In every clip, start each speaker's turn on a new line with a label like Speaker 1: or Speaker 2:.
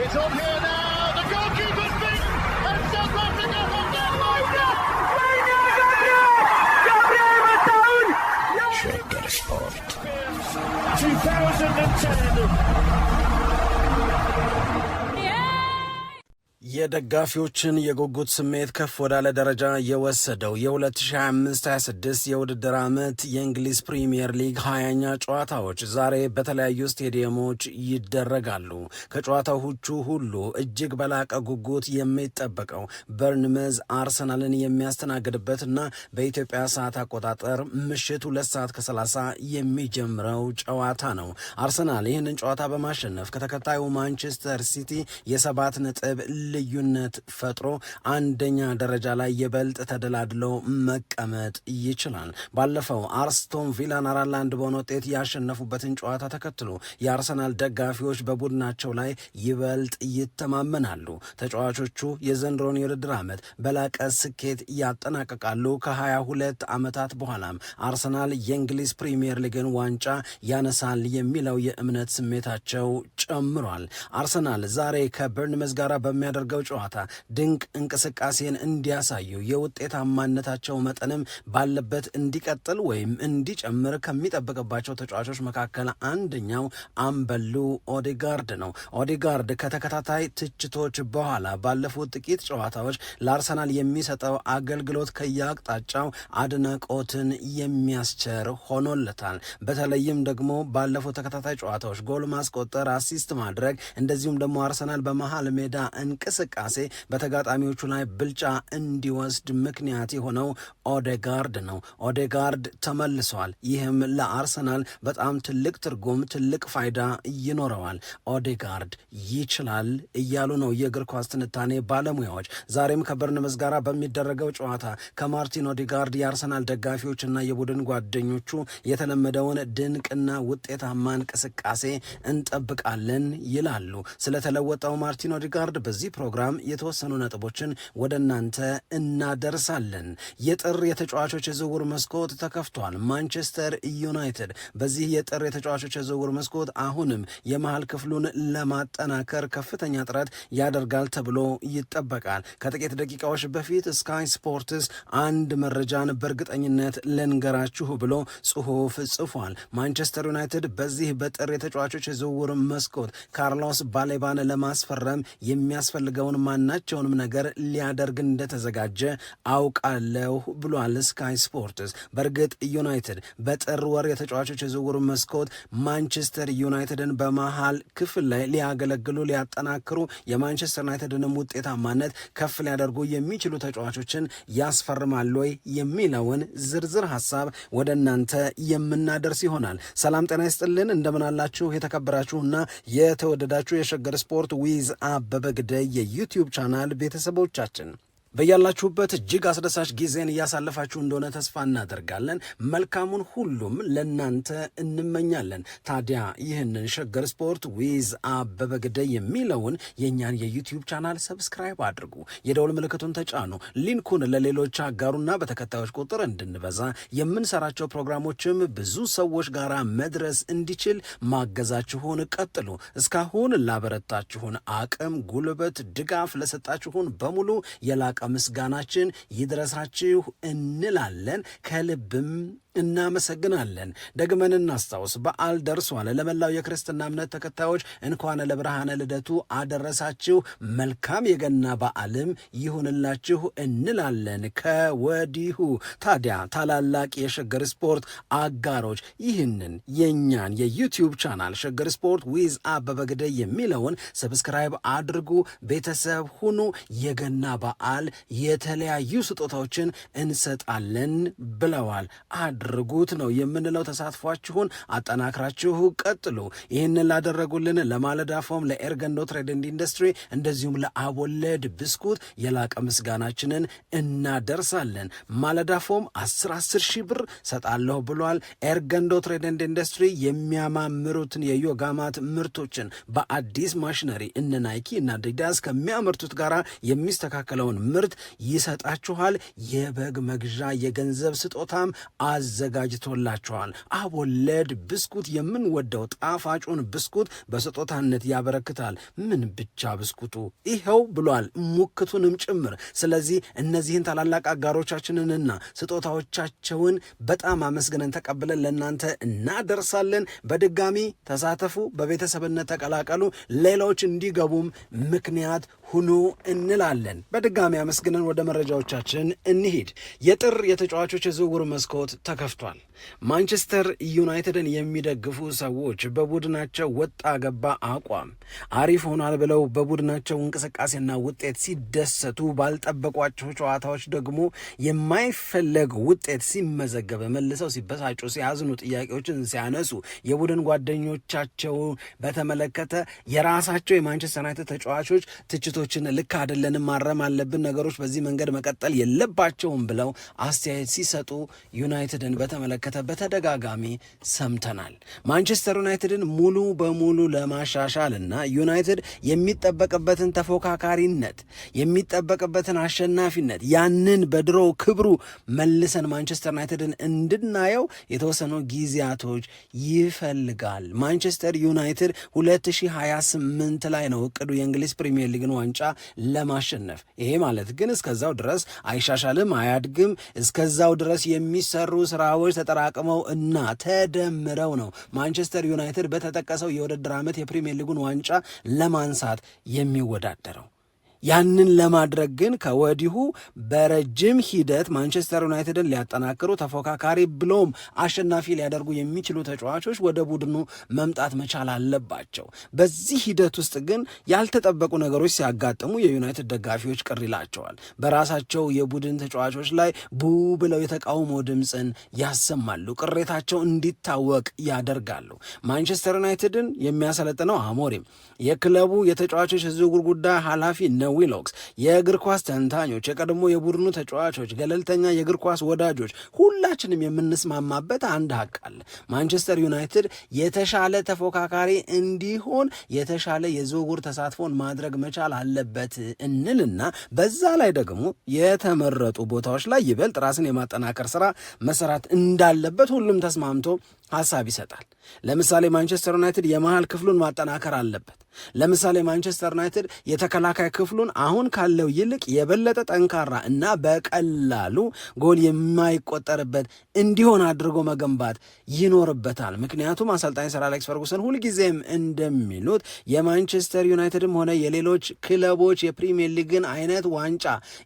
Speaker 1: It's on here now. The goalkeeper's beaten, and South Africa have done.
Speaker 2: ሸገር ስፖርት
Speaker 1: 2010.
Speaker 3: የደጋፊዎችን የጉጉት ስሜት ከፍ ወዳለ ደረጃ የወሰደው የ2025/26 የውድድር ዓመት የእንግሊዝ ፕሪምየር ሊግ 20ኛ ጨዋታዎች ዛሬ በተለያዩ ስቴዲየሞች ይደረጋሉ። ከጨዋታዎቹ ሁሉ እጅግ በላቀ ጉጉት የሚጠበቀው በርንመዝ አርሰናልን የሚያስተናግድበትና በኢትዮጵያ ሰዓት አቆጣጠር ምሽት 2 ሰዓት ከ30 የሚጀምረው ጨዋታ ነው። አርሰናል ይህንን ጨዋታ በማሸነፍ ከተከታዩ ማንቸስተር ሲቲ የ7 ነጥብ ልዩነት ፈጥሮ አንደኛ ደረጃ ላይ ይበልጥ ተደላድሎ መቀመጥ ይችላል። ባለፈው አስቶን ቪላን 4-1 በሆነ ውጤት ያሸነፉበትን ጨዋታ ተከትሎ የአርሰናል ደጋፊዎች በቡድናቸው ላይ ይበልጥ ይተማመናሉ። ተጫዋቾቹ የዘንድሮን የውድድር ዓመት በላቀ ስኬት ያጠናቅቃሉ። ከ22 ዓመታት በኋላም አርሰናል የእንግሊዝ ፕሪምየር ሊግን ዋንጫ ያነሳል የሚለው የእምነት ስሜታቸው ጨምሯል። አርሰናል ዛሬ ከበርንመዝ ጋር በሚያደርገው ጨዋታ ድንቅ እንቅስቃሴን እንዲያሳዩ፣ የውጤታማነታቸው መጠንም ባለበት እንዲቀጥል ወይም እንዲጨምር ከሚጠበቅባቸው ተጫዋቾች መካከል አንደኛው አምበሉ ኦዴጋርድ ነው። ኦዴጋርድ ከተከታታይ ትችቶች በኋላ ባለፉት ጥቂት ጨዋታዎች ለአርሰናል የሚሰጠው አገልግሎት ከየአቅጣጫው አድናቆትን የሚያስቸር ሆኖለታል። በተለይም ደግሞ ባለፉት ተከታታይ ጨዋታዎች ጎል ማስቆጠር፣ assist ማድረግ፣ እንደዚሁም ደግሞ አርሰናል በመሃል ሜዳ እንቅስቃሴ በተጋጣሚዎቹ ላይ ብልጫ እንዲወስድ ምክንያት የሆነው ኦዴጋርድ ነው። ኦዴጋርድ ተመልሷል። ይህም ለአርሰናል በጣም ትልቅ ትርጉም፣ ትልቅ ፋይዳ ይኖረዋል። ኦዴጋርድ ይችላል እያሉ ነው የእግር ኳስ ትንታኔ ባለሙያዎች። ዛሬም ከበርንመዝ ጋር በሚደረገው ጨዋታ ከማርቲን ኦዴጋርድ የአርሰናል ደጋፊዎችና የቡድን ጓደኞቹ የተለመደውን ድንቅና ውጤታማ እንቅስቃሴ እንጠብቃለን ይላሉ። ስለተለወጠው ማርቲን ኦዴጋርድ በዚህ ፕሮግራም የተወሰኑ ነጥቦችን ወደ እናንተ እናደርሳለን። የጥር የተጫዋቾች የዝውውር መስኮት ተከፍቷል። ማንቸስተር ዩናይትድ በዚህ የጥር የተጫዋቾች የዝውውር መስኮት አሁንም የመሃል ክፍሉን ለማጠናከር ከፍተኛ ጥረት ያደርጋል ተብሎ ይጠበቃል። ከጥቂት ደቂቃዎች በፊት ስካይ ስፖርትስ አንድ መረጃን በእርግጠኝነት ልንገራችሁ ብሎ ጽሑፍ ጽፏል። ማንቸስተር ዩናይትድ በዚህ በጥር የተጫዋቾች የዝውውር መስኮት ካርሎስ ባሌባን ለማስፈረም የሚያስፈልገውን ማናቸውንም ነገር ሊያደርግ እንደተዘጋጀ አውቃለሁ ብሏል ስካይ ስፖርትስ። በእርግጥ ዩናይትድ በጥር ወር የተጫዋቾች የዝውውር መስኮት ማንቸስተር ዩናይትድን በመሃል ክፍል ላይ ሊያገለግሉ፣ ሊያጠናክሩ፣ የማንቸስተር ዩናይትድንም ውጤታማነት ከፍ ሊያደርጉ የሚችሉ ተጫዋቾችን ያስፈርማል ወይ የሚለውን ዝርዝር ሀሳብ ወደ እናንተ የምናደርስ ይሆናል። ሰላም ጤና ይስጥልን፣ እንደምናላችሁ የተከበራችሁና የተወደዳችሁ የሸገር ስፖርት with አበበ ግደይ የ YouTube channel ቤተሰቦቻችን፣ በያላችሁበት እጅግ አስደሳች ጊዜን እያሳለፋችሁ እንደሆነ ተስፋ እናደርጋለን። መልካሙን ሁሉም ለእናንተ እንመኛለን። ታዲያ ይህንን ሸገር ስፖርት with አበበ ግደይ የሚለውን የእኛን የ YouTube channel subscribe አድርጉ፣ የደወል ምልክቱን ተጫኑ፣ link ኡን ለሌሎች አጋሩና በተከታዮች ቁጥር እንድንበዛ፣ የምንሰራቸው ፕሮግራሞችም ብዙ ሰዎች ጋር መድረስ እንዲችል ማገዛችሁን ቀጥሉ። እስካሁን ላበረታችሁን አቅም፣ ጉልበት፣ ድጋፍ ለሰጣችሁን በሙሉ የላቀ ምስጋናችን ይድረሳችሁ እንላለን። ከልብም እናመሰግናለን። ደግመን እናስታውስ፣ በዓል ደርሷል። ለመላው የክርስትና እምነት ተከታዮች እንኳን ለብርሃነ ልደቱ አደረሳችሁ። መልካም የገና በዓልም ይሁንላችሁ እንላለን ከወዲሁ። ታዲያ ታላላቅ የሸገር ስፖርት አጋሮች ይህንን የእኛን የ YouTube channel ሸገር ስፖርት with አበበ ግደይ የሚለውን subscribe አድርጉ፣ ቤተሰብ ሁኑ። የገና በዓል የተለያዩ ስጦታዎችን እንሰጣለን ብለዋል። አድርጉት ነው የምንለው። ተሳትፏችሁን አጠናክራችሁ ቀጥሉ። ይህንን ላደረጉልን ለማለዳ ፎም፣ ለኤርገንዶ Trade and Industry፣ እንደዚሁም ለአቦለድ ብስኩት የላቀ ምስጋናችንን እናደርሳለን። ማለዳ ፎም 10 10 ሺህ ብር ሰጣለሁ ብሏል። ኤርገንዶ Trade and Industry የሚያማምሩትን የ yoga mat ምርቶችን በአዲስ ማሽነሪ እነ ናይኪ እና አዲዳስ ከሚያመርቱት ጋር የሚስተካከለውን ምርት ይሰጣችኋል። የበግ መግዣ የገንዘብ ስጦታም አዘጋጅቷል። አዘጋጅቶላችኋል። አቦለድ ብስኩት የምንወደው ጣፋጩን ብስኩት በስጦታነት ያበረክታል። ምን ብቻ ብስኩቱ ይኸው ብሏል፣ ሙክቱንም ጭምር። ስለዚህ እነዚህን ታላላቅ አጋሮቻችንንና ስጦታዎቻቸውን በጣም አመስግነን ተቀብለን ለእናንተ እናደርሳለን። በድጋሚ ተሳተፉ፣ በቤተሰብነት ተቀላቀሉ፣ ሌሎች እንዲገቡም ምክንያት ሁኑ እንላለን። በድጋሚ አመስግነን ወደ መረጃዎቻችን እንሂድ። የጥር የተጫዋቾች የዝውውር መስኮት ተከፍቷል። ማንቸስተር ዩናይትድን የሚደግፉ ሰዎች በቡድናቸው ወጣ ገባ አቋም አሪፍ ሆኗል ብለው በቡድናቸው እንቅስቃሴና ውጤት ሲደሰቱ፣ ባልጠበቋቸው ጨዋታዎች ደግሞ የማይፈለግ ውጤት ሲመዘገብ መልሰው ሲበሳጩ፣ ሲያዝኑ፣ ጥያቄዎችን ሲያነሱ የቡድን ጓደኞቻቸው በተመለከተ የራሳቸው የማንቸስተር ዩናይትድ ተጫዋቾች ትችቶችን ልክ አይደለንም፣ ማረም አለብን፣ ነገሮች በዚህ መንገድ መቀጠል የለባቸውም ብለው አስተያየት ሲሰጡ ዩናይትድን በተመለከተ በተደጋጋሚ ሰምተናል። ማንቸስተር ዩናይትድን ሙሉ በሙሉ ለማሻሻል እና ዩናይትድ የሚጠበቅበትን ተፎካካሪነት የሚጠበቅበትን አሸናፊነት ያንን በድሮ ክብሩ መልሰን ማንቸስተር ዩናይትድን እንድናየው የተወሰኑ ጊዜያቶች ይፈልጋል። ማንቸስተር ዩናይትድ 2028 ላይ ነው እቅዱ የእንግሊዝ ፕሪሚየር ሊግን ዋንጫ ለማሸነፍ። ይሄ ማለት ግን እስከዛው ድረስ አይሻሻልም፣ አያድግም። እስከዛው ድረስ የሚሰሩ ስራዎች ተጠራቅመው እና ተደምረው ነው ማንቸስተር ዩናይትድ በተጠቀሰው የውድድር ዓመት የፕሪሚየር ሊጉን ዋንጫ ለማንሳት የሚወዳደረው። ያንን ለማድረግ ግን ከወዲሁ በረጅም ሂደት ማንቸስተር ዩናይትድን ሊያጠናክሩ ተፎካካሪ ብሎም አሸናፊ ሊያደርጉ የሚችሉ ተጫዋቾች ወደ ቡድኑ መምጣት መቻል አለባቸው። በዚህ ሂደት ውስጥ ግን ያልተጠበቁ ነገሮች ሲያጋጥሙ የዩናይትድ ደጋፊዎች ቅር ይላቸዋል። በራሳቸው የቡድን ተጫዋቾች ላይ ቡ ብለው የተቃውሞ ድምፅን ያሰማሉ። ቅሬታቸው እንዲታወቅ ያደርጋሉ። ማንቸስተር ዩናይትድን የሚያሰለጥነው አሞሪም፣ የክለቡ የተጫዋቾች ዝውውር ጉዳይ ኃላፊ ነው ዊሎክስ፣ የእግር ኳስ ተንታኞች፣ የቀድሞ የቡድኑ ተጫዋቾች፣ ገለልተኛ የእግር ኳስ ወዳጆች ሁላችንም የምንስማማበት አንድ ሀቅ አለ። ማንቸስተር ዩናይትድ የተሻለ ተፎካካሪ እንዲሆን የተሻለ የዝውውር ተሳትፎን ማድረግ መቻል አለበት እንልና በዛ ላይ ደግሞ የተመረጡ ቦታዎች ላይ ይበልጥ ራስን የማጠናከር ስራ መሰራት እንዳለበት ሁሉም ተስማምቶ ሀሳብ ይሰጣል። ለምሳሌ ማንቸስተር ዩናይትድ የመሃል ክፍሉን ማጠናከር አለበት። ለምሳሌ ማንቸስተር ዩናይትድ የተከላካይ ክፍሉን አሁን ካለው ይልቅ የበለጠ ጠንካራ እና በቀላሉ ጎል የማይቆጠርበት እንዲሆን አድርጎ መገንባት ይኖርበታል። ምክንያቱም አሰልጣኝ ሰር አሌክስ ፈርጉሰን ሁልጊዜም እንደሚሉት የማንቸስተር ዩናይትድም ሆነ የሌሎች ክለቦች የፕሪሚየር ሊግን አይነት ዋንጫ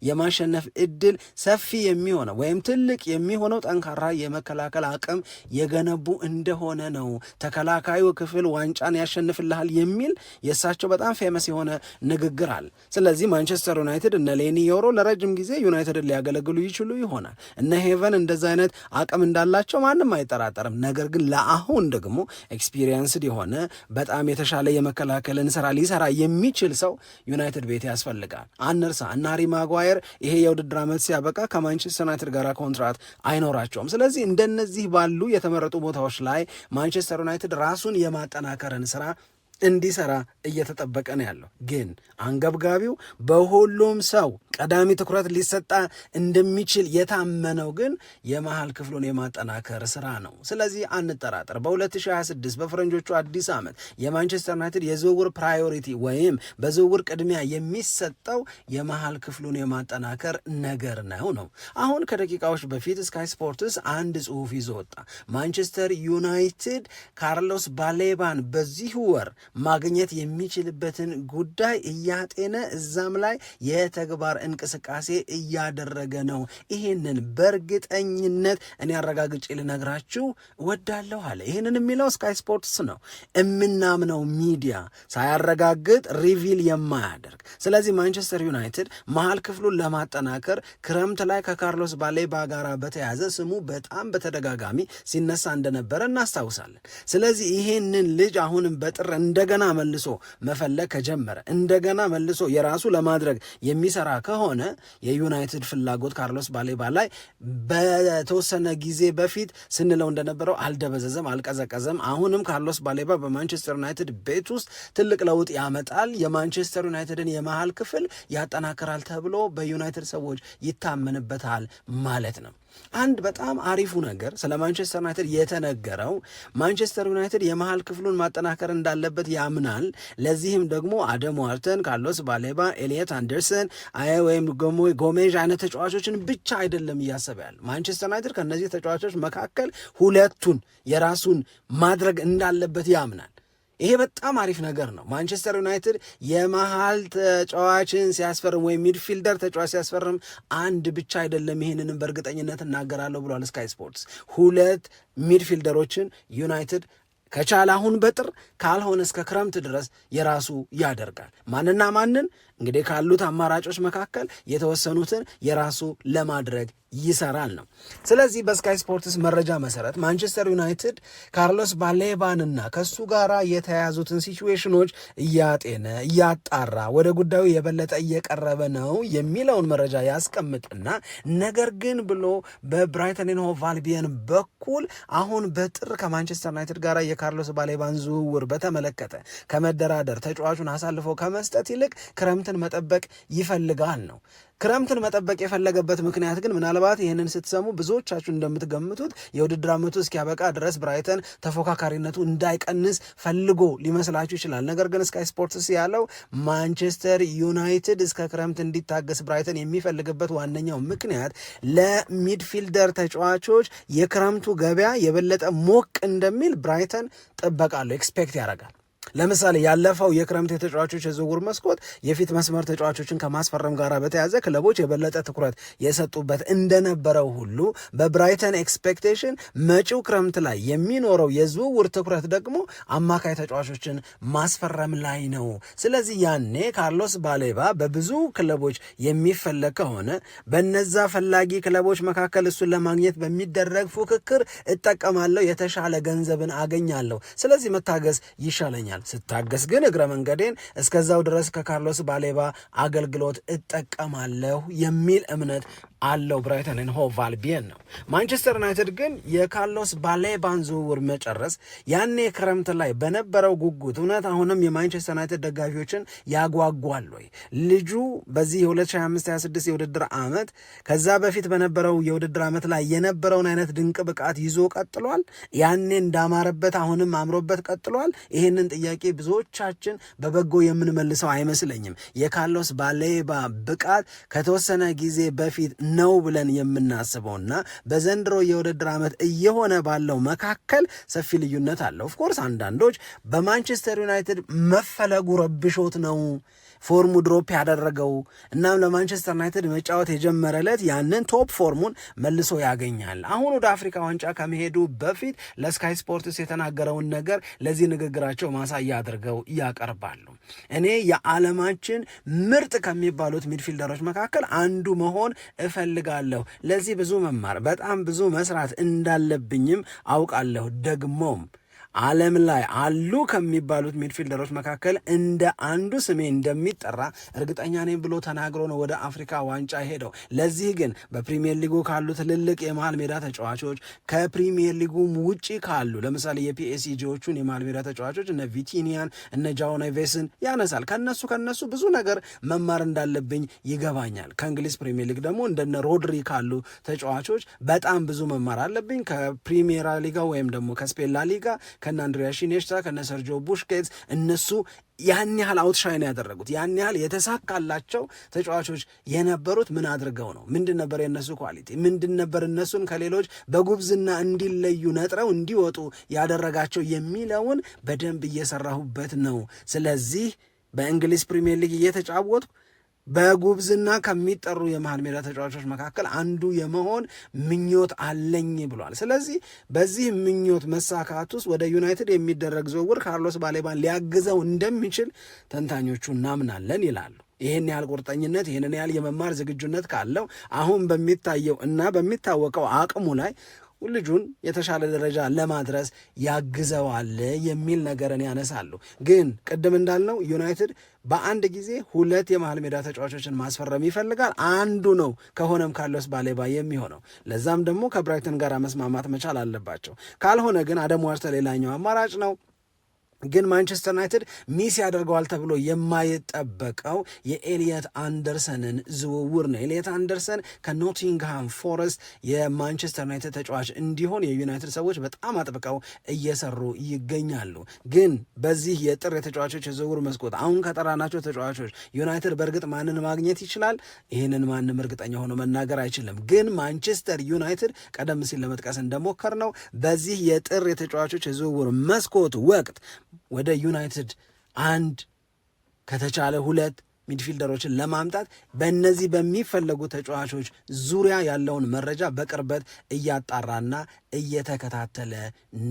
Speaker 3: የማሸነፍ እድል ሰፊ የሚሆነው ወይም ትልቅ የሚሆነው ጠንካራ የመከላከል አቅም የገነቡ እንደሆነ ነው። ተከላካዩ ክፍል ዋንጫን ያሸንፍልሃል የሚል የእሳቸው በጣም famous የሆነ ንግግር አለ። ስለዚህ ማንቸስተር ዩናይትድ እነ ሌኒ ዮሮ ለረጅም ጊዜ ዩናይትድን ሊያገለግሉ ይችሉ ይሆናል። እነ ሄቨን እንደዛ አይነት አቅም እንዳላቸው ማንም አይጠራጠርም። ነገር ግን ለአሁን ደግሞ experienced የሆነ በጣም የተሻለ የመከላከልን ስራ ሊሰራ የሚችል ሰው ዩናይትድ ቤት ያስፈልጋል። አንርሳ እነ ሃሪ ማጓየር ይሄ የውድድር ዓመት ሲያበቃ ከማንቸስተር ዩናይትድ ጋር ኮንትራት አይኖራቸውም። ስለዚህ እንደነዚህ ባሉ የተመረጡ ቦታዎች ላይ ማንቸስተር ዩናይትድ ራሱን የማጠናከርን ስራ እንዲሰራ እየተጠበቀ ነው ያለው። ግን አንገብጋቢው በሁሉም ሰው ቀዳሚ ትኩረት ሊሰጣ እንደሚችል የታመነው ግን የመሃል ክፍሉን የማጠናከር ስራ ነው። ስለዚህ አንጠራጠር፣ በ2026 በፈረንጆቹ አዲስ ዓመት የማንቸስተር ዩናይትድ የዝውውር priority ወይም በዝውውር ቅድሚያ የሚሰጠው የመሃል ክፍሉን የማጠናከር ነገር ነው። አሁን ከደቂቃዎች በፊት ስካይ ስፖርትስ አንድ ጽሑፍ ይዞ ወጣ። ማንቸስተር ዩናይትድ ካርሎስ ባሌባን በዚህ ወር ማግኘት የሚችልበትን ጉዳይ እያጤነ እዛም ላይ የተግባር እንቅስቃሴ እያደረገ ነው። ይሄንን በእርግጠኝነት እኔ አረጋግጬ ልነግራችሁ እወዳለሁ አለ። ይህንን የሚለው ስካይ ስፖርትስ ነው፣ እምናምነው ሚዲያ ሳያረጋግጥ reveal የማያደርግ። ስለዚህ ማንቸስተር ዩናይትድ መሀል ክፍሉን ለማጠናከር ክረምት ላይ ከካርሎስ ባሌባ ጋር በተያያዘ ስሙ በጣም በተደጋጋሚ ሲነሳ እንደነበረ እናስታውሳለን። ስለዚህ ይሄንን ልጅ አሁንም በጥር እንደገና መልሶ መፈለግ ከጀመረ፣ እንደገና መልሶ የራሱ ለማድረግ የሚሰራ ከሆነ የዩናይትድ ፍላጎት ካርሎስ ባሌባ ላይ በተወሰነ ጊዜ በፊት ስንለው እንደነበረው አልደበዘዘም፣ አልቀዘቀዘም። አሁንም ካርሎስ ባሌባ በማንቸስተር ዩናይትድ ቤት ውስጥ ትልቅ ለውጥ ያመጣል፣ የማንቸስተር ዩናይትድን የመሃል ክፍል ያጠናክራል ተብሎ በዩናይትድ ሰዎች ይታመንበታል ማለት ነው። አንድ በጣም አሪፉ ነገር ስለ ማንቸስተር ዩናይትድ የተነገረው ማንቸስተር ዩናይትድ የመሃል ክፍሉን ማጠናከር እንዳለበት ያምናል። ለዚህም ደግሞ አደም ዋርተን፣ ካርሎስ ባሌባ፣ ኤሊየት አንደርሰን ወይም ጎሜዥ አይነት ተጫዋቾችን ብቻ አይደለም እያሰበ ያለ። ማንቸስተር ዩናይትድ ከእነዚህ ተጫዋቾች መካከል ሁለቱን የራሱን ማድረግ እንዳለበት ያምናል። ይሄ በጣም አሪፍ ነገር ነው። ማንቸስተር ዩናይትድ የመሃል ተጫዋችን ሲያስፈርም ወይም midfielder ተጫዋች ሲያስፈርም አንድ ብቻ አይደለም፣ ይህንንም በእርግጠኝነት እናገራለሁ ብሏል ስካይ ስፖርትስ። ሁለት midfielder ኦችን ዩናይትድ ከቻለ አሁን በጥር ካልሆነ እስከ ክረምት ድረስ የራሱ ያደርጋል። ማንና ማንን እንግዲህ ካሉት አማራጮች መካከል የተወሰኑትን የራሱ ለማድረግ ይሰራል ነው። ስለዚህ በስካይ ስፖርትስ መረጃ መሰረት ማንቸስተር ዩናይትድ ካርሎስ ባሌባንና ከሱ ጋር የተያያዙትን ሲቹዌሽኖች እያጤነ እያጣራ ወደ ጉዳዩ የበለጠ እየቀረበ ነው የሚለውን መረጃ ያስቀምጥና ነገር ግን ብሎ በብራይተን ኤንድ ሆቭ አልቢየን በኩል አሁን በጥር ከማንቸስተር ዩናይትድ ጋር የካርሎስ ባሌባን ዝውውር በተመለከተ ከመደራደር ተጫዋቹን አሳልፎ ከመስጠት ይልቅ ክረምትን መጠበቅ ይፈልጋል ነው። ክረምትን መጠበቅ የፈለገበት ምክንያት ግን ምናልባት ይህንን ስትሰሙ ብዙዎቻችሁ እንደምትገምቱት የውድድር ዓመቱ እስኪያበቃ ድረስ ብራይተን ተፎካካሪነቱ እንዳይቀንስ ፈልጎ ሊመስላችሁ ይችላል። ነገር ግን ስካይ ስፖርትስ ያለው ማንቸስተር ዩናይትድ እስከ ክረምት እንዲታገስ ብራይተን የሚፈልግበት ዋነኛው ምክንያት ለ midfielder ተጫዋቾች የክረምቱ ገበያ የበለጠ ሞቅ እንደሚል ብራይተን ጥበቃ አለው፣ expect ያደርጋል። ለምሳሌ ያለፈው የክረምት የተጫዋቾች የዝውውር መስኮት የፊት መስመር ተጫዋቾችን ከማስፈረም ጋር በተያያዘ ክለቦች የበለጠ ትኩረት የሰጡበት እንደነበረው ሁሉ በብራይተን expectation መጪው ክረምት ላይ የሚኖረው የዝውውር ትኩረት ደግሞ አማካይ ተጫዋቾችን ማስፈረም ላይ ነው። ስለዚህ ያኔ ካርሎስ ባሌባ በብዙ ክለቦች የሚፈለግ ከሆነ በነዛ ፈላጊ ክለቦች መካከል እሱን ለማግኘት በሚደረግ ፉክክር እጠቀማለሁ፣ የተሻለ ገንዘብን አገኛለሁ። ስለዚህ መታገስ ይሻለኛል። ስታገስ ግን እግረ መንገዴን እስከዛው ድረስ ከካርሎስ ባሌባ አገልግሎት እጠቀማለሁ የሚል እምነት አለው ብራይተን ኤንድ ሆቭ አልቢየን ነው። ማንቸስተር ዩናይትድ ግን የካርሎስ ባሌባን ዝውውር መጨረስ ያኔ ክረምት ላይ በነበረው ጉጉት እውነት አሁንም የማንቸስተር ዩናይትድ ደጋፊዎችን ያጓጓል ወይ? ልጁ በዚህ የ2025/26 የውድድር ዓመት ከዛ በፊት በነበረው የውድድር ዓመት ላይ የነበረውን አይነት ድንቅ ብቃት ይዞ ቀጥሏል። ያኔ እንዳማረበት አሁንም አምሮበት ቀጥሏል። ይህንን ጥያቄ ብዙዎቻችን በበጎ የምንመልሰው አይመስለኝም። የካርሎስ ባሌባ ብቃት ከተወሰነ ጊዜ በፊት ነው ብለን የምናስበውና በዘንድሮ የውድድር ዓመት እየሆነ ባለው መካከል ሰፊ ልዩነት አለ። of course አንዳንዶች በማንቸስተር ዩናይትድ መፈለጉ ረብሾት ነው form ኡ drop ያደረገው፣ እናም ለማንቸስተር ዩናይትድ መጫወት የጀመረ ዕለት ያንን top form ኡን መልሶ ያገኛል። አሁን ወደ አፍሪካ ዋንጫ ከመሄዱ በፊት ለስካይ ስፖርትስ የተናገረውን ነገር ለዚህ ንግግራቸው ማሳያ አድርገው ያቀርባሉ። እኔ የዓለማችን ምርጥ ከሚባሉት midfielder ኦች መካከል አንዱ መሆን እፈልጋለሁ። ለዚህ ብዙ መማር፣ በጣም ብዙ መስራት እንዳለብኝም አውቃለሁ። ደግሞም ዓለም ላይ አሉ ከሚባሉት midfielder ኦች መካከል እንደ አንዱ ስሜ እንደሚጠራ እርግጠኛ ነኝ ብሎ ተናግሮ ነው ወደ አፍሪካ ዋንጫ ሄደው። ለዚህ ግን በፕሪሚየር ሊጉ ካሉ ትልልቅ የመሃል ሜዳ ተጫዋቾች ከፕሪሚየር ሊጉም ውጪ ካሉ ለምሳሌ የፒኤስጂዎቹን የመሃል ሜዳ ተጫዋቾች እነ ቪቲኒያን እነ ጃኦ ኔቬስን ያነሳል። ከነሱ ብዙ ነገር መማር እንዳለብኝ ይገባኛል። ከእንግሊዝ ፕሪሚየር ሊግ ደግሞ እንደነ ሮድሪ ካሉ ተጫዋቾች በጣም ብዙ መማር አለብኝ። ከፕሪሚየራ ሊጋ ወይም ደግሞ ከስፔን ላ ሊጋ ከነ አንድሪያስ ኢኔስታ ከነ ሰርጂዮ ቡስኬትስ እነሱ ያን ያህል outshine ያደረጉት ያን ያህል የተሳካላቸው ተጫዋቾች የነበሩት ምን አድርገው ነው? ምንድን ነበር የእነሱ quality? ምንድን ነበር እነሱን ከሌሎች በጉብዝና እንዲለዩ ነጥረው እንዲወጡ ያደረጋቸው የሚለውን በደንብ እየሰራሁበት ነው። ስለዚህ በእንግሊዝ ፕሪሚየር ሊግ እየተጫወትኩ በጉብዝና ከሚጠሩ የመሃል ሜዳ ተጫዋቾች መካከል አንዱ የመሆን ምኞት አለኝ ብሏል። ስለዚህ በዚህ ምኞት መሳካት ውስጥ ወደ ዩናይትድ የሚደረግ ዝውውር ካርሎስ ባሌባን ሊያግዘው እንደሚችል ተንታኞቹ እናምናለን ይላሉ። ይህን ያህል ቁርጠኝነት፣ ይህንን ያህል የመማር ዝግጁነት ካለው አሁን በሚታየው እና በሚታወቀው አቅሙ ላይ ልጁን የተሻለ ደረጃ ለማድረስ ያግዘዋል የሚል ነገርን ያነሳሉ። ግን ቅድም እንዳልነው ዩናይትድ በአንድ ጊዜ ሁለት የመሃል ሜዳ ተጫዋቾችን ማስፈረም ይፈልጋል። አንዱ ነው ከሆነም ካርሎስ ባሌባ የሚሆነው። ለዛም ደግሞ ከብራይተን ጋር መስማማት መቻል አለባቸው። ካልሆነ ግን አደም ዋርተን ሌላኛው አማራጭ ነው። ግን ማንቸስተር ዩናይትድ miss ያደርገዋል ተብሎ የማይጠበቀው የኤሊየት አንደርሰንን ዝውውር ነው። ኤሊየት አንደርሰን ከኖቲንግሃም ፎረስት የማንቸስተር ዩናይትድ ተጫዋች እንዲሆን የዩናይትድ ሰዎች በጣም አጥብቀው እየሰሩ ይገኛሉ። ግን በዚህ የጥር የተጫዋቾች የዝውውር መስኮት አሁን ከጠራናቸው ተጫዋቾች ዩናይትድ በእርግጥ ማንን ማግኘት ይችላል? ይህንን ማንም እርግጠኛ ሆኖ መናገር አይችልም። ግን ማንቸስተር ዩናይትድ ቀደም ሲል ለመጥቀስ እንደሞከርነው በዚህ የጥር የተጫዋቾች የዝውውር መስኮት ወቅት ወደ ዩናይትድ አንድ ከተቻለ ሁለት midfielder ኦችን ለማምጣት በእነዚህ በሚፈለጉ ተጫዋቾች ዙሪያ ያለውን መረጃ በቅርበት እያጣራና እየተከታተለ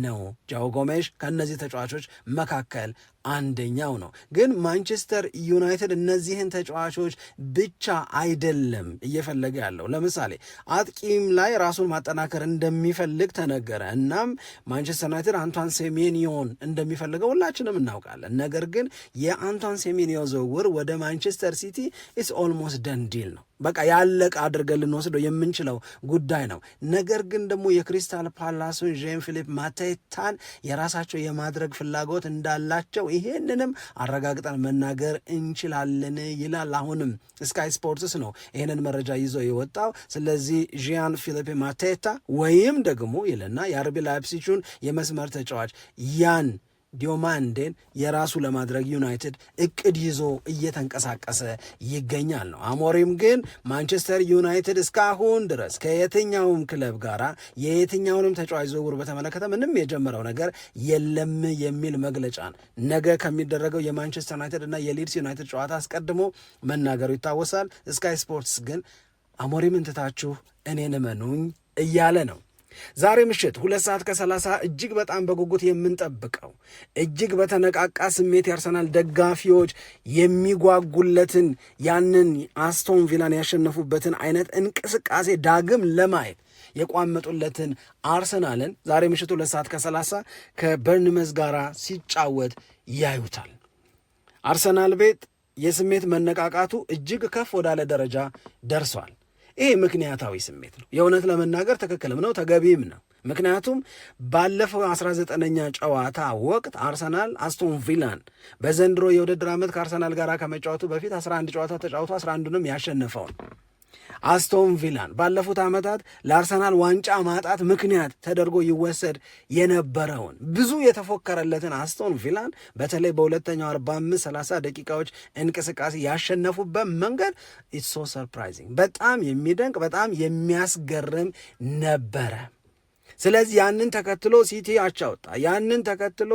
Speaker 3: ነው። ጃኦ ጎሜሽ ከእነዚህ ተጫዋቾች መካከል አንደኛው ነው። ግን ማንቸስተር ዩናይትድ እነዚህን ተጫዋቾች ብቻ አይደለም እየፈለገ ያለው። ለምሳሌ አጥቂም ላይ ራሱን ማጠናከር እንደሚፈልግ ተነገረ። እናም ማንቸስተር ዩናይትድ አንቷን ሴሜኒዮን እንደሚፈልገው ሁላችንም እናውቃለን። ነገር ግን የአንቷን ሴሜኒዮ ዝውውር ወደ ማንቸስተር ሲቲ it's almost done deal ነው። በቃ ያለቀ አድርገን ልንወስደው የምንችለው ጉዳይ ነው። ነገር ግን ደግሞ የክሪስታል ፓላሱን ዣን ፊሊፕ ማቴታን የራሳቸው የማድረግ ፍላጎት እንዳላቸው ይሄንንም አረጋግጠን መናገር እንችላለን ይላል። አሁንም ስካይ ስፖርትስ ነው ይሄንን መረጃ ይዞ የወጣው። ስለዚህ ዣን ፊሊፕ ማቴታ ወይም ደግሞ ይልና የአርቢ ላይፕሲቹን የመስመር ተጫዋች ያን ዲዮማንዴን የራሱ ለማድረግ ዩናይትድ እቅድ ይዞ እየተንቀሳቀሰ ይገኛል ነው። አሞሪም ግን ማንቸስተር ዩናይትድ እስካሁን ድረስ ከየትኛውም ክለብ ጋር የየትኛውንም ተጫዋች ዝውውር በተመለከተ ምንም የጀመረው ነገር የለም የሚል መግለጫን ነገ ከሚደረገው የማንቸስተር ዩናይትድ እና የሊድስ ዩናይትድ ጨዋታ አስቀድሞ መናገሩ ይታወሳል። ስካይ ስፖርትስ ግን አሞሪምን ትታችሁ እኔን እመኑኝ እያለ ነው። ዛሬ ምሽት 2 ሰዓት ከ30 እጅግ በጣም በጉጉት የምንጠብቀው፣ እጅግ በተነቃቃ ስሜት የአርሰናል ደጋፊዎች የሚጓጉለትን፣ ያንን አስቶን ቪላን ያሸነፉበትን አይነት እንቅስቃሴ ዳግም ለማየት የቋመጡለትን አርሰናልን ዛሬ ምሽት 2 ሰዓት ከ30 ከበርንመዝ ጋር ሲጫወት ያዩታል። አርሰናል ቤት የስሜት መነቃቃቱ እጅግ ከፍ ወዳለ ደረጃ ደርሷል። ይሄ ምክንያታዊ ስሜት ነው። የእውነት ለመናገር ትክክልም ነው፣ ተገቢም ነው። ምክንያቱም ባለፈው 19ኛ ጨዋታ ወቅት አርሰናል አስቶን ቪላን በዘንድሮ የውድድር ዓመት ከአርሰናል ጋር ከመጫወቱ በፊት 11 ጨዋታ ተጫውቶ 11ንም ያሸነፈውን አስቶን ቪላን፣ ባለፉት ዓመታት ለአርሰናል ዋንጫ ማጣት ምክንያት ተደርጎ ይወሰድ የነበረውን፣ ብዙ የተፎከረለትን አስቶን ቪላን በተለይ በሁለተኛው 45 30 ደቂቃዎች እንቅስቃሴ ያሸነፉበት መንገድ it's so surprising፣ በጣም የሚደንቅ፣ በጣም የሚያስገርም ነበረ። ስለዚህ ያንን ተከትሎ ሲቲ አቻ ወጣ። ያንን ተከትሎ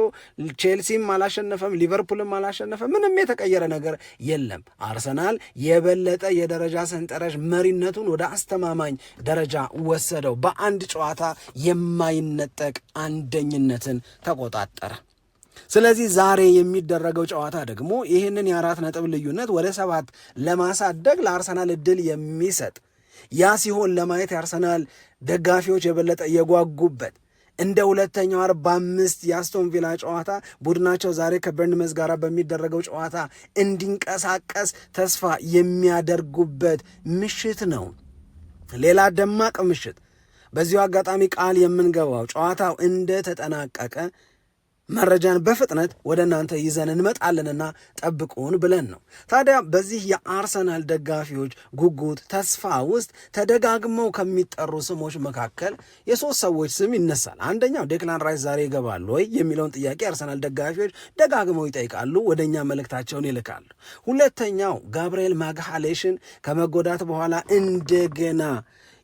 Speaker 3: ቼልሲም አላሸነፈም፣ ሊቨርፑልም አላሸነፈም። ምንም የተቀየረ ነገር የለም። አርሰናል የበለጠ የደረጃ ሰንጠረዥ መሪነቱን ወደ አስተማማኝ ደረጃ ወሰደው። በአንድ ጨዋታ የማይነጠቅ አንደኝነትን ተቆጣጠረ። ስለዚህ ዛሬ የሚደረገው ጨዋታ ደግሞ ይህንን የ4 ነጥብ ልዩነት ወደ 7 ለማሳደግ ለአርሰናል እድል የሚሰጥ፣ ያ ሲሆን ለማየት የአርሰናል ደጋፊዎች የበለጠ የጓጉበት፣ እንደ ሁለተኛው 45 የአስቶን ቪላ ጨዋታ ቡድናቸው ዛሬ ከበርንመዝ ጋር በሚደረገው ጨዋታ እንዲንቀሳቀስ ተስፋ የሚያደርጉበት ምሽት ነው። ሌላ ደማቅ ምሽት። በዚሁ አጋጣሚ ቃል የምንገባው ጨዋታው እንደተጠናቀቀ መረጃን በፍጥነት ወደ እናንተ ይዘን እንመጣለንና ጠብቁን ብለን ነው። ታዲያ በዚህ የአርሰናል ደጋፊዎች ጉጉት፣ ተስፋ ውስጥ ተደጋግመው ከሚጠሩ ስሞች መካከል የሶስት ሰዎች ስም ይነሳል። አንደኛው ዴክላን ራይስ ዛሬ ይገባል ወይ የሚለውን ጥያቄ የአርሰናል ደጋፊዎች ደጋግመው ይጠይቃሉ፣ ወደ እኛ መልእክታቸውን ይልካሉ። ሁለተኛው ጋብርኤል ማግሃሌሽን ከመጎዳት በኋላ እንደገና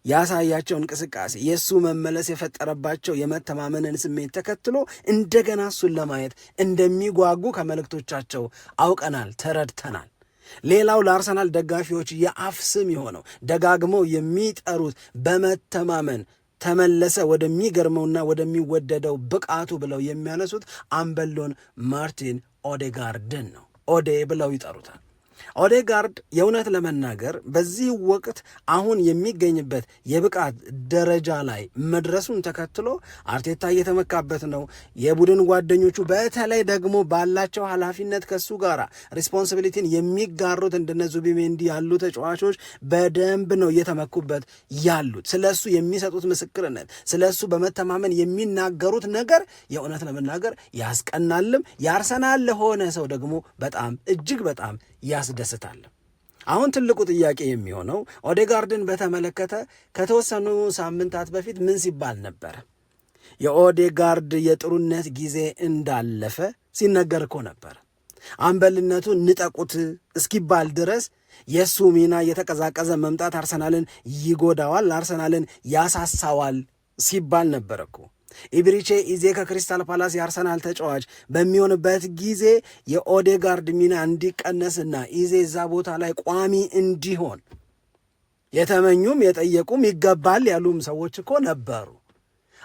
Speaker 3: ያሳያቸው እንቅስቃሴ፣ የእሱ መመለስ የፈጠረባቸው የመተማመንን ስሜት ተከትሎ እንደገና እሱን ለማየት እንደሚጓጉ ከመልእክቶቻቸው አውቀናል፣ ተረድተናል። ሌላው ለአርሰናል ደጋፊዎች የአፍ ስም የሆነው፣ ደጋግመው የሚጠሩት፣ በመተማመን ተመለሰ ወደሚገርመውና ወደሚወደደው ብቃቱ ብለው የሚያነሱት አምበሉን ማርቲን ኦዴጋርድን ነው። ኦዴ ብለው ይጠሩታል። ኦዴጋርድ የእውነት ለመናገር በዚህ ወቅት አሁን የሚገኝበት የብቃት ደረጃ ላይ መድረሱን ተከትሎ አርቴታ እየተመካበት ነው። የቡድን ጓደኞቹ በተለይ ደግሞ ባላቸው ኃላፊነት ከሱ ጋር responsibility ን የሚጋሩት እንደነ ዙቢሜንዲ ያሉ ተጫዋቾች በደንብ ነው እየተመኩበት ያሉት። ስለ እሱ የሚሰጡት ምስክርነት፣ ስለ እሱ በመተማመን የሚናገሩት ነገር የእውነት ለመናገር ያስቀናልም። የአርሰናል ለሆነ ሰው ደግሞ በጣም እጅግ በጣም ያስደስታል። አሁን ትልቁ ጥያቄ የሚሆነው ኦዴጋርድን በተመለከተ ከተወሰኑ ሳምንታት በፊት ምን ሲባል ነበር? የኦዴጋርድ የጥሩነት ጊዜ እንዳለፈ ሲነገር እኮ ነበር። አምበልነቱን ንጠቁት እስኪባል ድረስ የእሱ ሚና እየተቀዛቀዘ መምጣት አርሰናልን ይጎዳዋል፣ አርሰናልን ያሳሳዋል ሲባል ነበር እኮ። ኢብሪቼ ኢዜ ከክሪስታል ፓላስ የአርሰናል ተጫዋች በሚሆንበት ጊዜ የኦዴጋርድ ሚና እንዲቀነስና ኢዜ እዛ ቦታ ላይ ቋሚ እንዲሆን የተመኙም የጠየቁም ይገባል ያሉም ሰዎች እኮ ነበሩ።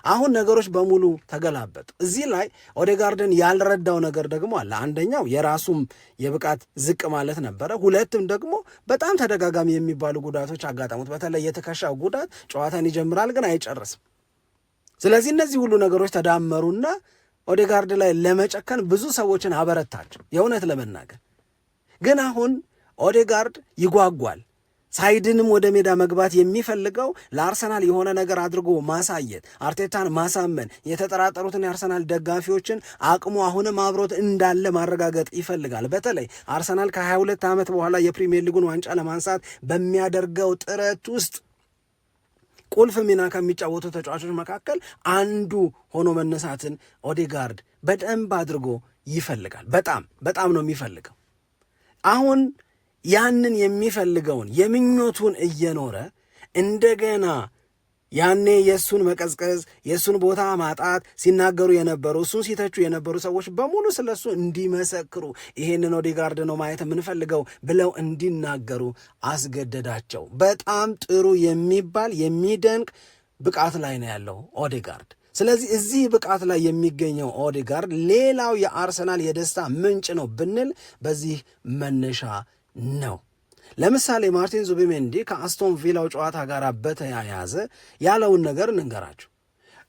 Speaker 3: አሁን ነገሮች በሙሉ ተገላበጡ። እዚህ ላይ ኦዴጋርድን ያልረዳው ነገር ደግሞ አለ። አንደኛው የራሱም የብቃት ዝቅ ማለት ነበረ። ሁለትም ደግሞ በጣም ተደጋጋሚ የሚባሉ ጉዳቶች አጋጠሙት። በተለይ የትከሻው ጉዳት ጨዋታን ይጀምራል ግን አይጨርስም። ስለዚህ እነዚህ ሁሉ ነገሮች ተዳመሩና ኦዴጋርድ ላይ ለመጨከን ብዙ ሰዎችን አበረታቸው። የእውነት ለመናገር ግን አሁን ኦዴጋርድ ይጓጓል። ሳይድንም ወደ ሜዳ መግባት የሚፈልገው ለአርሰናል የሆነ ነገር አድርጎ ማሳየት፣ አርቴታን ማሳመን፣ የተጠራጠሩትን የአርሰናል ደጋፊዎችን አቅሙ አሁንም አብሮት እንዳለ ማረጋገጥ ይፈልጋል። በተለይ አርሰናል ከ22 ዓመት በኋላ የፕሪሚየር ሊጉን ዋንጫ ለማንሳት በሚያደርገው ጥረት ውስጥ ቁልፍ ሚና ከሚጫወቱ ተጫዋቾች መካከል አንዱ ሆኖ መነሳትን ኦዴጋርድ በደንብ አድርጎ ይፈልጋል። በጣም በጣም ነው የሚፈልገው። አሁን ያንን የሚፈልገውን የምኞቱን እየኖረ እንደገና ያኔ የእሱን መቀዝቀዝ የእሱን ቦታ ማጣት ሲናገሩ የነበሩ እሱን ሲተቹ የነበሩ ሰዎች በሙሉ ስለ እሱ እንዲመሰክሩ ይሄንን ኦዴጋርድ ነው ማየት የምንፈልገው ብለው እንዲናገሩ አስገደዳቸው። በጣም ጥሩ የሚባል የሚደንቅ ብቃት ላይ ነው ያለው ኦዴጋርድ። ስለዚህ እዚህ ብቃት ላይ የሚገኘው ኦዴጋርድ ሌላው የአርሰናል የደስታ ምንጭ ነው ብንል በዚህ መነሻ ነው። ለምሳሌ ማርቲን ዙቢሜንዲ ከአስቶን ቪላው ጨዋታ ጋር በተያያዘ ያለውን ነገር እንንገራችሁ።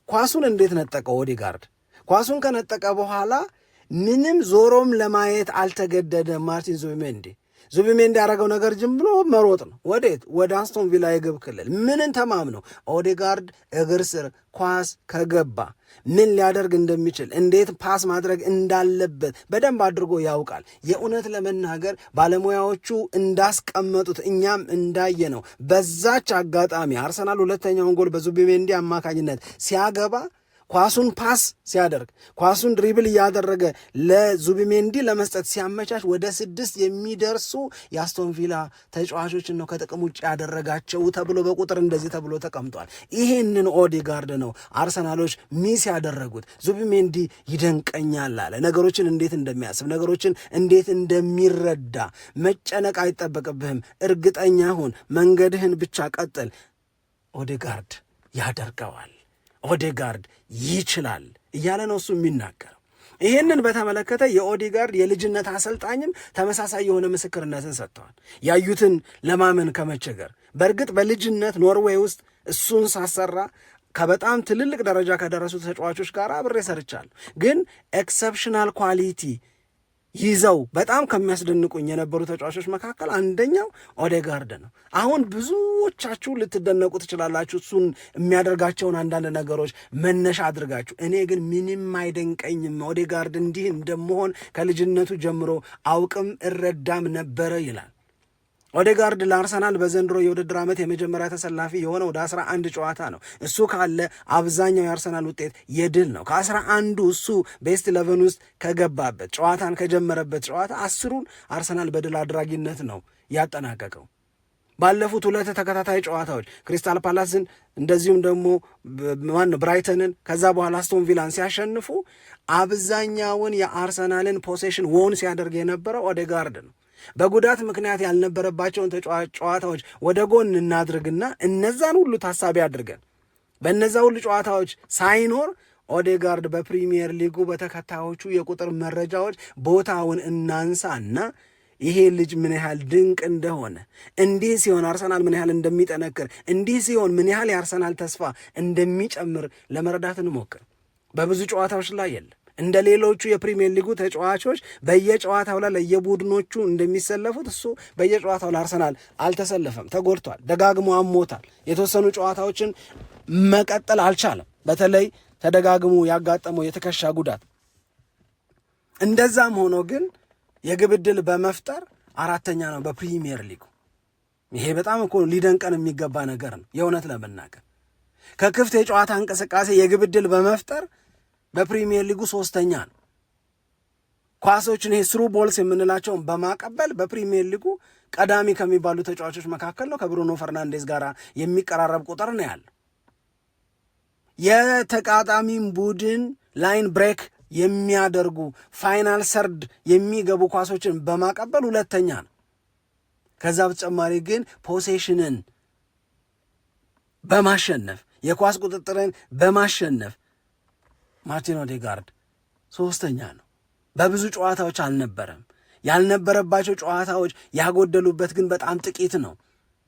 Speaker 3: ኳሱን እንዴት ነጠቀው ኦዴጋርድ? ኳሱን ከነጠቀ በኋላ ምንም ዞሮም ለማየት አልተገደደም ማርቲን ዙቢሜንዲ። ዙቢሜንዲ ያደረገው ነገር ዝም ብሎ መሮጥ ነው። ወዴት? ወደ አስቶን ቪላ የግብ ክልል። ምንን ተማምነው? ኦዴጋርድ እግር ስር ኳስ ከገባ ምን ሊያደርግ እንደሚችል እንዴት pass ማድረግ እንዳለበት በደንብ አድርጎ ያውቃል። የእውነት ለመናገር ባለሙያዎቹ እንዳስቀመጡት እኛም እንዳየነው በዛች አጋጣሚ አርሰናል ሁለተኛውን ጎል በዙቢሜንዲ አማካኝነት ሲያገባ ኳሱን pass ሲያደርግ ኳሱን dribble እያደረገ ለዙቢሜንዲ ለመስጠት ሲያመቻች ወደ 6 የሚደርሱ የአስቶን ቪላ ተጫዋቾችን ነው ከጥቅም ውጭ ያደረጋቸው ተብሎ በቁጥር እንደዚህ ተብሎ ተቀምጧል። ይሄንን ኦዴጋርድ ነው አርሰናሎች miss ያደረጉት። ዙቢሜንዲ ይደንቀኛል አለ። ነገሮችን እንዴት እንደሚያስብ ነገሮችን እንዴት እንደሚረዳ መጨነቅ አይጠበቅብህም፣ እርግጠኛ ሁን፣ መንገድህን ብቻ ቀጥል። ኦዴጋርድ ያደርገዋል። ኦዴጋርድ ይችላል እያለ ነው እሱ የሚናገረው። ይህንን በተመለከተ የኦዴጋርድ የልጅነት አሰልጣኝም ተመሳሳይ የሆነ ምስክርነትን ሰጥተዋል። ያዩትን ለማመን ከመቸገር በእርግጥ በልጅነት ኖርዌይ ውስጥ እሱን ሳሰራ ከበጣም ትልልቅ ደረጃ ከደረሱ ተጫዋቾች ጋር አብሬ ሰርቻለሁ። ግን exceptional quality ይዘው በጣም ከሚያስደንቁኝ የነበሩ ተጫዋቾች መካከል አንደኛው ኦዴጋርድ ነው። አሁን ብዙዎቻችሁ ልትደነቁ ትችላላችሁ እሱን የሚያደርጋቸውን አንዳንድ ነገሮች መነሻ አድርጋችሁ። እኔ ግን ምንም አይደንቀኝም። ኦዴጋርድ እንዲህ እንደመሆን ከልጅነቱ ጀምሮ አውቅም እረዳም ነበረ ይላል። ኦዴጋርድ ለአርሰናል በዘንድሮ የውድድር ዓመት የመጀመሪያ ተሰላፊ የሆነ ወደ 11 ጨዋታ ነው። እሱ ካለ አብዛኛው የአርሰናል ውጤት የድል ነው። ከ11ዱ እሱ best 11 ውስጥ ከገባበት ጨዋታን ከጀመረበት ጨዋታ 10ሩን አርሰናል በድል አድራጊነት ነው ያጠናቀቀው። ባለፉት ሁለት ተከታታይ ጨዋታዎች ክሪስታል ፓላስን እንደዚሁም ደግሞ ማነው ብራይተንን ከዛ በኋላ አስቶን ቪላን ሲያሸንፉ አብዛኛውን የአርሰናልን possession won ሲያደርግ የነበረው ኦዴጋርድ ነው። በጉዳት ምክንያት ያልነበረባቸውን ጨዋታዎች ወደ ጎን እናድርግና እነዛን ሁሉ ታሳቢ አድርገን በእነዛ ሁሉ ጨዋታዎች ሳይኖር ኦዴጋርድ በፕሪሚየር ሊጉ በተከታዮቹ የቁጥር መረጃዎች ቦታውን እናንሳና ይሄ ልጅ ምን ያህል ድንቅ እንደሆነ፣ እንዲህ ሲሆን አርሰናል ምን ያህል እንደሚጠነክር፣ እንዲህ ሲሆን ምን ያህል የአርሰናል ተስፋ እንደሚጨምር ለመረዳት እንሞክር። በብዙ ጨዋታዎች ላይ የለም፣ እንደ ሌሎቹ የፕሪሚየር ሊጉ ተጫዋቾች በየጨዋታው ላይ ለየቡድኖቹ እንደሚሰለፉት እሱ በየጨዋታው ለአርሰናል አልተሰለፈም። ተጎድቷል፣ ደጋግሞ አሞታል። የተወሰኑ ጨዋታዎችን መቀጠል አልቻለም። በተለይ ተደጋግሞ ያጋጠመው የትከሻ ጉዳት። እንደዛም ሆኖ ግን የግብ ዕድል በመፍጠር አራተኛ ነው በፕሪሚየር ሊጉ። ይሄ በጣም እኮ ሊደንቀን የሚገባ ነገር ነው። የእውነት ለመናገር ከክፍት የጨዋታ እንቅስቃሴ የግብ ዕድል በመፍጠር በፕሪሚየር ሊጉ ሶስተኛ ነው። ኳሶችን ይሄ through balls የምንላቸውን በማቀበል በፕሪሚየር ሊጉ ቀዳሚ ከሚባሉ ተጫዋቾች መካከል ነው። ከብሩኖ ፈርናንዴዝ ጋር የሚቀራረብ ቁጥር ነው ያለው። የተቃጣሚን ቡድን line break የሚያደርጉ final third የሚገቡ ኳሶችን በማቀበል ሁለተኛ ነው። ከዛ በተጨማሪ ግን possession ን በማሸነፍ፣ የኳስ ቁጥጥርን በማሸነፍ ማርቲን ኦዴጋርድ ሶስተኛ ነው። በብዙ ጨዋታዎች አልነበረም። ያልነበረባቸው ጨዋታዎች ያጎደሉበት ግን በጣም ጥቂት ነው።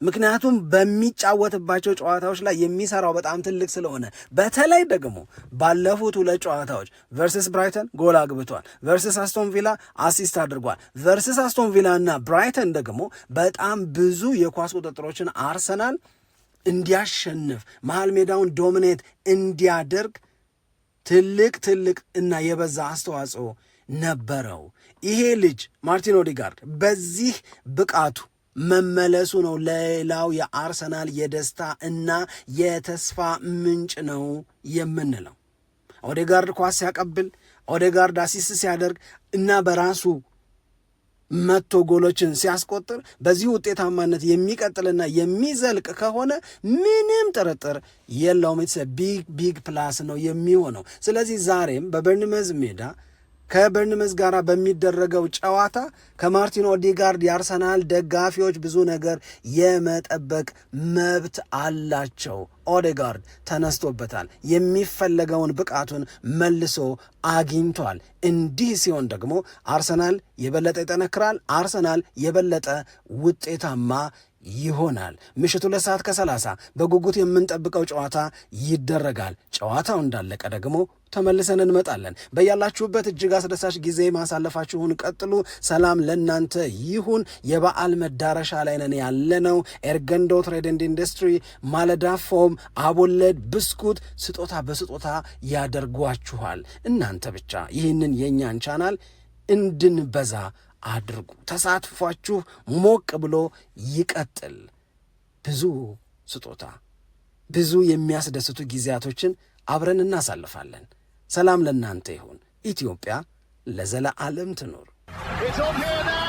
Speaker 3: ምክንያቱም በሚጫወትባቸው ጨዋታዎች ላይ የሚሰራው በጣም ትልቅ ስለሆነ፣ በተለይ ደግሞ ባለፉት ሁለት ጨዋታዎች versus ብራይተን ጎል አግብቷል። Versus አስቶን ቪላ assist አድርጓል። Versus አስቶን ቪላ እና ብራይተን ደግሞ በጣም ብዙ የኳስ ቁጥጥሮችን አርሰናል እንዲያሸንፍ፣ መሀል ሜዳውን dominate እንዲያደርግ ትልቅ ትልቅ እና የበዛ አስተዋጽኦ ነበረው። ይሄ ልጅ ማርቲን ኦዲጋርድ በዚህ ብቃቱ መመለሱ ነው ሌላው የአርሰናል የደስታ እና የተስፋ ምንጭ ነው የምንለው። ኦዴጋርድ ኳስ ሲያቀብል፣ ኦዴጋርድ assist ሲያደርግ እና በራሱ መቶ ጎሎችን ሲያስቆጥር በዚህ ውጤታማነት የሚቀጥልና የሚዘልቅ ከሆነ ምንም ጥርጥር የለውም it's big, big plus ነው የሚሆነው። ስለዚህ ዛሬም በበርንመዝ ሜዳ ከበርንመዝ ጋር በሚደረገው ጨዋታ ከማርቲን ኦዲጋርድ የአርሰናል ደጋፊዎች ብዙ ነገር የመጠበቅ መብት አላቸው። ኦዴጋርድ ተነስቶበታል። የሚፈለገውን ብቃቱን መልሶ አግኝቷል። እንዲህ ሲሆን ደግሞ አርሰናል የበለጠ ይጠነክራል። አርሰናል የበለጠ ውጤታማ ይሆናል። ምሽቱ 2 ሰዓት ከ30 በጉጉት የምንጠብቀው ጨዋታ ይደረጋል። ጨዋታው እንዳለቀ ደግሞ ተመልሰን እንመጣለን። በያላችሁበት እጅግ አስደሳች ጊዜ ማሳለፋችሁን ቀጥሉ። ሰላም ለእናንተ ይሁን። የበዓል መዳረሻ ላይ ነን ያለነው። ኤርገንዶ Trade and Industry፣ ማለዳ ፎም፣ አቦለድ ብስኩት ስጦታ በስጦታ ያደርጓችኋል። እናንተ ብቻ ይህንን የእኛን ቻናል እንድንበዛ አድርጉ። ተሳትፏችሁ ሞቅ ብሎ ይቀጥል። ብዙ ስጦታ፣ ብዙ የሚያስደስቱ ጊዜያቶችን አብረን እናሳልፋለን። ሰላም ለእናንተ ይሁን። ኢትዮጵያ ለዘለዓለም ትኑር።
Speaker 1: It's on here now.